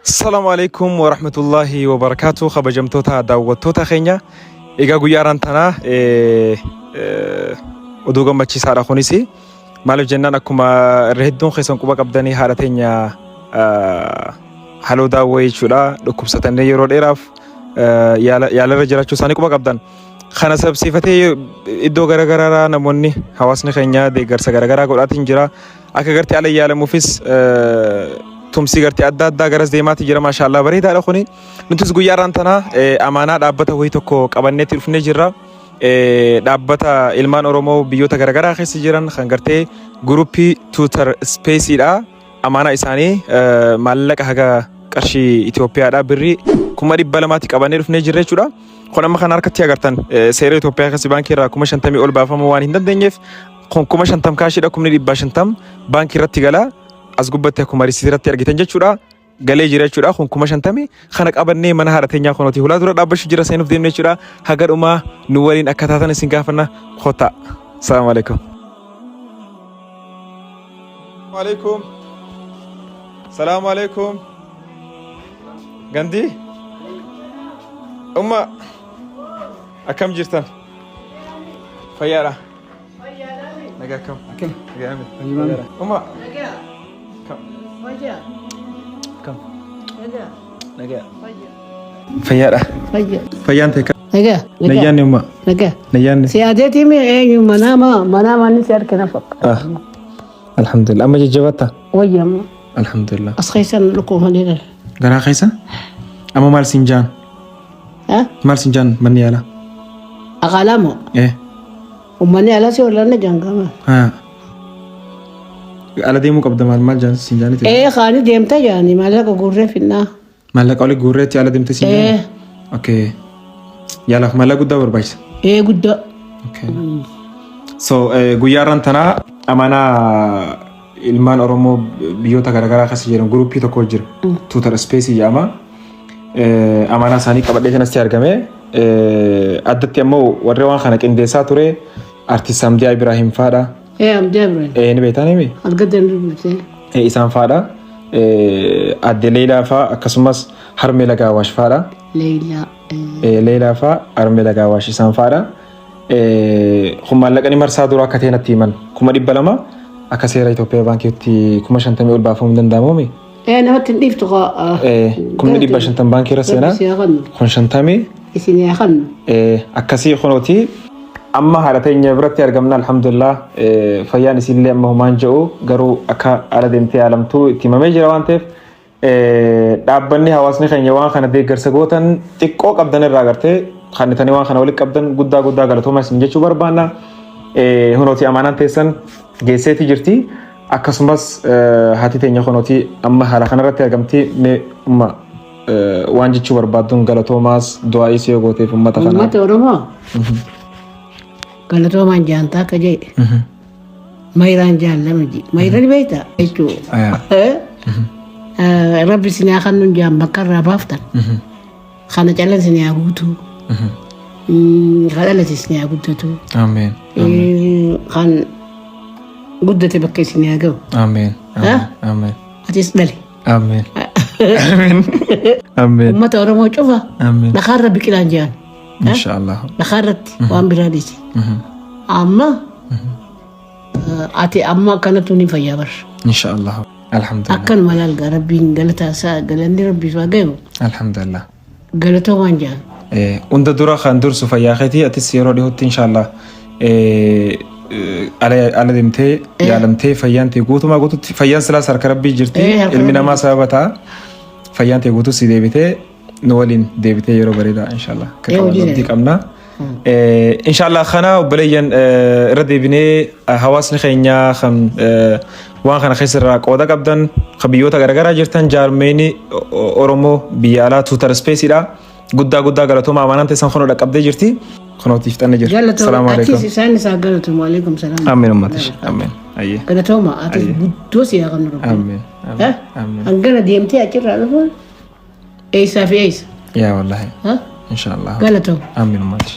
Assalamu alaikum wa rahmatullahi wa barakaatu kabajamtoota daawwattoota keenya. Egaa guyyaa har'aan tanaa oduu gammachiisaadha kunis. Maaliif jennaan akkuma irra hedduun keessan quba qabdanii haadha teenya haloo daawwee jechuudha dhukkubsatanii yeroo dheeraaf yaalarra jiraachuu isaanii quba qabdan. Kana sabsiifatee iddoo garaagaraa namoonni hawaasni keenya deeggarsa garaagaraa godhaatiin jira. Akka gartee ala yaalamuufis tumsii gartee adda addaa garas deemaati jira maashaallah bareedaadha kuni. Nutis guyyaa har'aan tanaa amaanaa dhaabbata wayii tokko qabanneetti dhufnee jirra. Dhaabbata ilmaan Oromoo biyyoota garaagaraa keessa jiran kan gartee guruppii Tuutar Ispeesiidha. Amaanaa isaanii maallaqa haga qarshii Itoophiyaadha birrii 200,000tti qabannee dhufnee jirra jechuudha. Kun amma kan harkatti agartan seera Itoophiyaa keessa baankii irraa 50,000 ol baafamuu waan hin dandeenyeef kun 50,000 kaashiidha 50,000 baankii irratti gala as gubbatti akkuma risiitii irratti argitan jechuudha. Galee jira jechuudha kun 50,000 kana qabannee mana haadha teenyaa kunooti hulaa dura dhaabbachuu jira seenuuf deemne jechuudha. Haga dhumaa nu waliin akka taatan isin gaafanna kottaa. Salaamu alaikum. Alaikum. Salaamu alaikum. Gandii. Umma akkam jirtan? Fayyaadha. Nagaa akkam? Akkam? Nagaa ami. Fayyumaan? Fayyaadha. Umma Nagaa. akkam? Fayyaa. Akkam? Nagaa. Nagaa. Fayyaa. Fayyaadha. Fayyaa. Fayyaan ta'e kam? Nagaa. Nagaa. Nayyaanni umma. Nagaa. Nayyaanni. Si adeetii mi eenyu manaa manaa manni si harkina fakkaata. Ah. Alhamdulillah. Amma jajjabatta? Wayya amma Alhamdulillah. as keessan lukkuu malee dhala. Garaa keessa? Amma maal siin jaan? Ha? Maal siin jaan manni yaalaa? Aqaalaa moo? Eh. Uummanni alaa si wallanna jaangama. Haa. Ala deemuu qabda maal maal jaan siin jaaniti? Ee kaani deemta jaani maallaqa guurree finnaa. Maallaqa oli guurreetti ala deemte siin Ee. jaani? Okay. Yaalaaf maallaqa guddaa barbaachisa. Ee guddaa. Okay. So guyyaa har'aan tanaa amaanaa ilmaan Oromoo biyyoota garaagaraa keessa jiran guruppii tokko jira. Tuutar Ispeesii jedhama. Amaanaa isaanii qabadhee kanatti argame. Addatti ammoo warri waan kana qindeessaa ture artist Hamdiyaa Ibrahim faadha. Ee Abdii Ibrahim. Ni beektaa nimi? Algaddan dubbisee. Isaan faadha. Adde Leelaa faa akkasumas Harmee Lagaa Awaash faadha. Leelaa. Leelaa faa Harmee Lagaa Awaash isaan faadha. Kun maallaqani marsaa dura akka ta'e natti himan. 200,000 akka seera Itoophiyaa baankiitti 50,000 ol baafamuu hin danda'amuumi. Ee namatti hin dhiiftu kaa. 500,000 baankii irra seenaa. Rabbi si haa kennu. Kun shantamii. Isin haa kennu. Akkasii kunooti. Amma haadha teenya biratti argamna alhamdulillah fayyaan isiillee amma humaan jedhu garuu akka ala deemtee yaalamtuu itti himamee jira waan ta'eef dhaabbanni hawaasni keenya waan kana deeggarsa gootan xiqqoo qabdan irraa agartee kannitanii waan kana walitti qabdan guddaa guddaa galatoomaa isin jechuu barbaanna. Hunooti amaanaan teessan geesseeti jirti. Akkasumas haati teenya kunooti amma haala kanarratti argamti mee umma waan jechuu barbaadduun galatoomaas du'aa'is yoo gooteef uummata kanaa. Uummata Oromoo galatoomaan jaantaa akka jedhe. Mayraan jaallama ji. Mayraan beektaa jechuudha. Rabbi isin haa kennuun jaan bakka irraa baaftan. Kana cala isin haa guutuu. Kan dhalate isin haa guddatu. Ameen. Kan guddate bakka isin haa ga'u. Ameen. Ha? Ameen. Atis dhale. Ameen. Ameen. Ameen. Uummata Oromoo cufa Ameen. dhakaarra biqilaan jaan. Inshaallah. Dhakaarratti waan biraa dhiise. Amma ati amma akkanattu ni fayyaa bar. Inshaallah. Alhamdulillah. Akkanuma laalgaa rabbiin galataa isaa galanni rabbiif haa gahu Alhamdulillah. galatoo waan jaan. Hunda dura kan dursu fayyaa keetii atis yeroo dhihootti inshaallah ala deemtee yaalamtee fayyaan ta'e guutumaa guututti fayyaan silaas harka rabbii jirti Harka ilmi Rabbii namaa sababa ta'a fayyaan ta'e guutuu si deebitee nu waliin deebitee yeroo bareedaa inshaallah akka Hojii qabaannu abdii qabna. Inshaallah kana obboleeyyan irra deebinee hawaasni keenya kan waan kana keessa irraa qooda qabdan kan biyyoota garaagaraa jirtan jaarmeeni Oromoo biyya alaa tuutar ispeesiidha. Guddaa guddaa galatooma amaanaan teessan kunoo dhaqqabdee jirti. Kunootiif xanne jirti. Galatooma Salaamu alaikum. atis isaan isaa galatooma alaikum salaam. Amiin ummatish. Amiin. Ayyee. Galatooma atis Ayyee. guddoo si haa kennu rabbiin. Amiin. Amiin. Amiin. Hangana deemtee achirraa dhufuun eessaa fi eessa. Yaa wallaahi. Ha? Inshaallah. Galatooma. Amiin ummatish.